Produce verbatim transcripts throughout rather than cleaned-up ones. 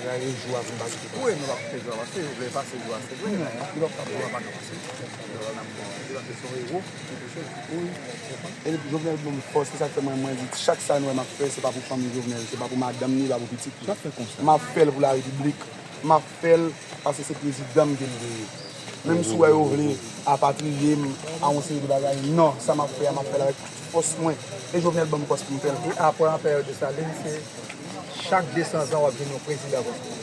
Gade jou a pou n pa kite pase. Wi, nou pa kite jou a pase, yo vle pase jou a, se vre, men li p ap ka, jou a pa ka pase. Yo la n ap pase, se yon ewo, se kèk chòz. Wi. E Jovenel ban m fòs, se sa k fè mwen, mwen di, chak sa nou wè m ap fè, se pa pou fanmi Jovenel, se pa pou madanm ni, pa pou pitit li. M ap fè l pou larepiblik, m ap fè l paske se prezidan m ke m vle. Menm si w wè yo vle apatriye m a yon seri de bagay, non, sa m ap fè a, m ap fè l avèk tout fòs mwen. E Jovenel ban m fòs pou m fè l tou. Apre an peryòd Desalin, se chak de san zan w ap jwenn yon prezidan konsa.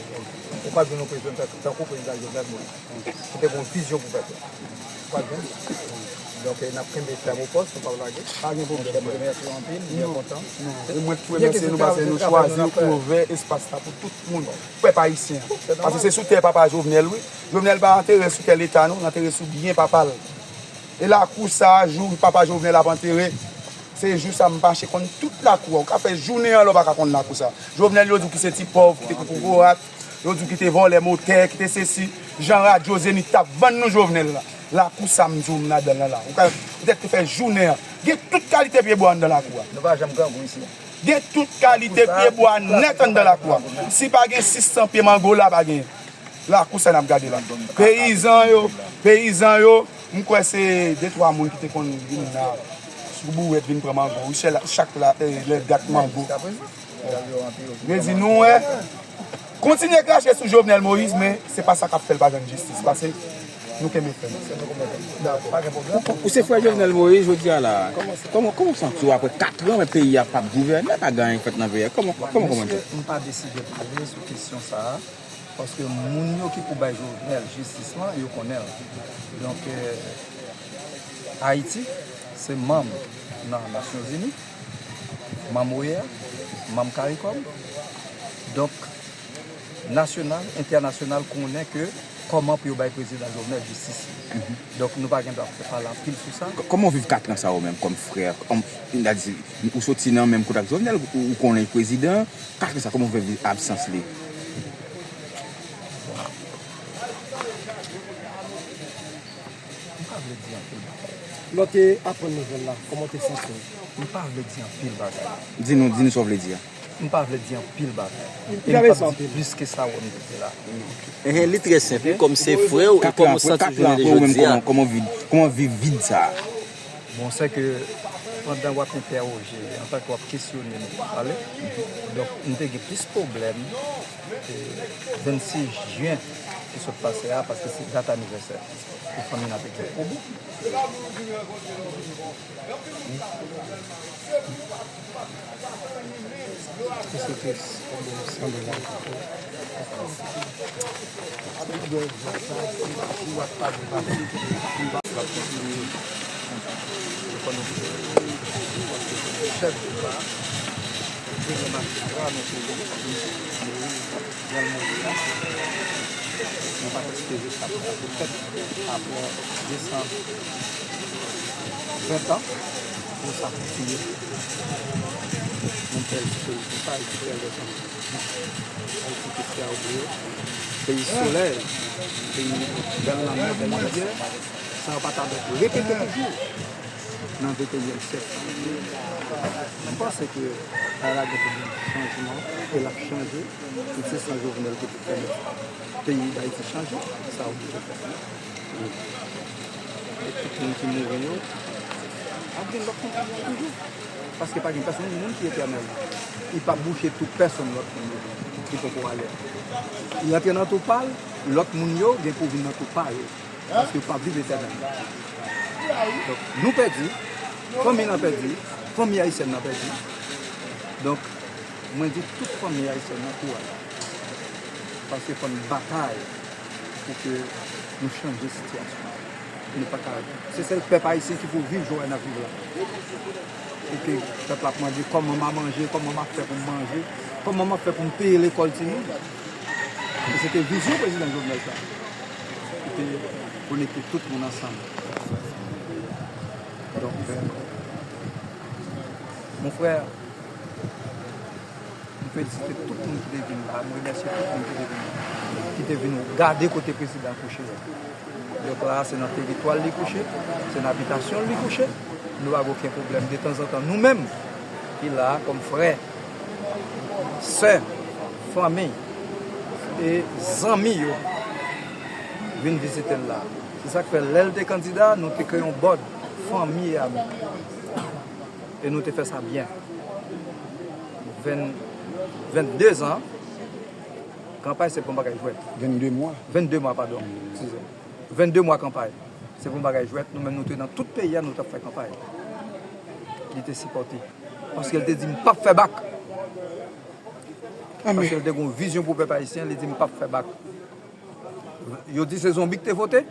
Ou p ap jwenn yon prezidan tankou prezidan Jovenel Moïse. Ki te gen yon vizyon pou pèp la. Ou p ap jwenn. Donk, eh, n ap kenbe fèm ou pòs, nou p ap lage. Pa gen pwoblèm. Monchè, mwen remèsye w anpil, m byen kontan. Non, e mwen k remèsye nou paske nou chwazi ouvè espas la pou tout moun, pèp ayisyen an. Paske se sou tè papa Jovenel, wi. Jovenel pa antere sou tè Leta, non, l antere sou byen papa l. E lakou sa a, jou papa Jovenel ap antere, se jou sa a m mache konn tout lakou a. Ou ka fè jounen an lè w pa ka konn lakou sa a. Jovenel, yo di w ki se ti pòv, ki te kou kokorat, yo di w ki te vòlè motè, ki te sesi. Jan radyo Zenith t ap vann nou Jovenel la. Lakou sa a m di w m ladan l lan la. Ou ka petèt te fè jounen an. Gen tout kalite pyebwa anndan lakou a. Nou pa janm grangou isi. Gen tout kalite pyebwa nèt anndan lakou a. Si pa gen sis san pye mango la, pa gen. Lakou sa n ap gade la. Peyizan yo, peyizan yo, m kwè se de twa moun ki te konn vin la sou bourèt vin pran mango. Wi, chè la, chak la, eh, lè dat mango. Vle di nou wè, kontinye krache sou Jovenel Moïse, men se pa sa k ap fè l pa jwenn jistis, paske nou kenbe fèm. Ou, ou, ou se frè Jovenel Moïse, jodi a la. Kòman, kòman, kòman w santi w apre kat an, men peyi a p ap gouvène, pa gen anyen k fèt nan peyi a? Kòman, kòman, kòman w santi w? Mesye, m pa deside pale sou kesyon sa a. Paske moun yo ki pou bay Jovenel jistis lan, yo konnen l. Donk, eh, Ayiti, se manm nan Nasyonzini, manm OEA, manm CARICOM. Donk, nasyonal, entènasyonal konnen ke kòman pou yo bay prezidan Jovenel jistis li. Donk, nou pa gen dwa fè pale anpil sou sa. K-, kòman w viv kat an sa yo menm kòm frè? Kòm, n a di, ou soti nan menm kote ak Jovenel, ou, ou konnen l prezidan, kat an sa, kòman w fè viv absans li? M pa vle di anpil bagay. Lè w te aprann nouvèl la, kòman w te santi w? M pa vle di anpil bagay. Di nou, di nou sa w vle di a. M pa vle di anpil bagay. E m p ap di plis ke sa w wè m te di la. Enhen, li trè senp, wi, kòm se frè w, e kòman w santi w jounen de jodi a? Kòman, kòman viv, kòman viv vid sa a? Bon, sè ke pandan w ap entèwoje, antanke w ap kesyone m pou pale, donk, m te gen plis pwoblèm, e, vennsis jen ki sot pase a, paske se dat anivèsè pou fanmi n ap egzèse. Chèf Deta, premye majistra nan peyi, Jovenel Moïse la, nou pa t espere sa pou sa te fèt apre de san ven tan pou sa kontinye. Nou fè l sou peyi konsa, e ki fè lè sa. Ayiti ki fè oubliye peyi solèy, peyi bèl lanmou, bèl rivyè, sa yo pa ta dwe repete toujou nan ventenyèm syèk. Mwen panse ke bagay la gen pou gen chanjman, e l ap chanje. Tout se san Jovenel ki pou pèmèt peyi Dayiti chanje, sa oblije fèt. E tout moun ki mouri yo, ap gen lòt moun ki mouri toujou. Paske pa gen pèsonn moun ki etènèl. Li p ap bouche tou pèsonn lòt moun yo ki poko ale. Li antre nan tou pa l, lòt moun yo gen pou vin nan tou pa yo. Paske yo p ap viv etènèl. Donk, nou pèdi, fanmi n an pèdi, fanmi ayisyèn nan pèdi. Donk, mwen di tout fanmi ayisyèn nan kouraj. Paske fò n batay pou ke nou chanje sitiyasyon an. Nou pa ka, se sèl pèp ayisyen ki pou viv jan n ap viv la. Pou ke pèp la ap mande kòman m a manje, kòman m ap fè pou m manje, kòman m ap fè pou m peye lekòl timoun. E se te vizyon prezidan Jovenel sa. Pou te konekte tout moun ansanm. Donk, euh, mon frè, m felisite tout moun ki te vin la, m remèsye tout moun ki te vin la, ki te vin gade kote prezidan kouche a. Donk la, se nan teritwa l li kouche, se nan abitasyon l li kouche, nou pa gen okenn pwoblèm. Detanzantan, nou menm ki la a kòm frè, sè, fanmi, E zanmi yo vin vizite l la. Se sa k fè, lè l te kandida, nou te kreye yon board, fanmi e ami. E nou te fè sa byen. Ven, vennde zan, kanpay se pa yon bagay jwèt. Vennde mwa. Vennde mwa, padon. Eskize. Vennde mwa kanpay. Se pa yon bagay jwèt. Nou menm, nou te nan tout peyi a, nou t ap fè kanpay. Li te sipòte. Paske l te di, "M p ap fè bak." Paske l te gen yon vizyon pou pèp ayisyen, li di, "M p ap fè bak." Yo di se zonbi ki te vote.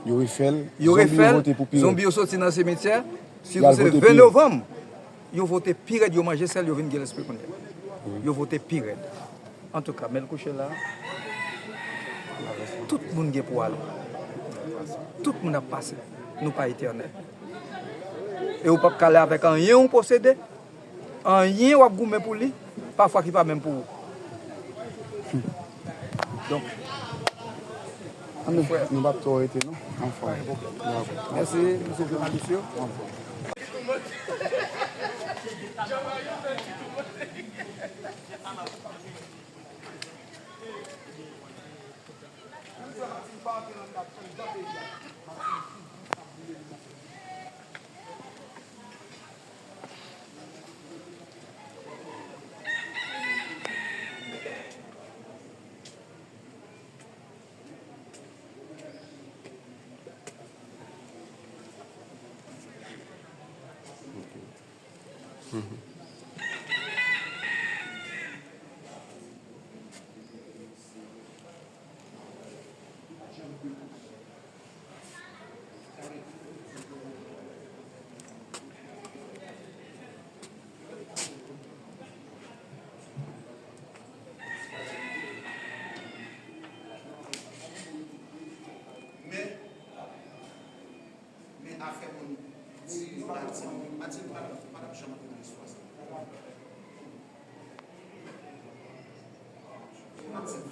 Yo refè l. Yo refè l. Zonbi yo soti nan simityè. Sitou se ven novanm. Yo vote pi rèd, yo manje sèl, yo vin gen lespri kounye a. Yo vote pi rèd. Antouka, men l kouche la. Tout moun gen pou ale. Tout moun ap pase. Nou pa etènèl. E ou p ap ka ale avèk anyen ou posede, anyen w ap goumen pou li, pafwa ki pa menm pou ou. Donk, anben, nou p ap twò rete, non? Anfòm. Dakò. Mèsi, mesye jounalis yo. Anfòm. Men, men afè moun di Matin, Matin pa t ap, pa t ap janm konn istwa sa. Matin.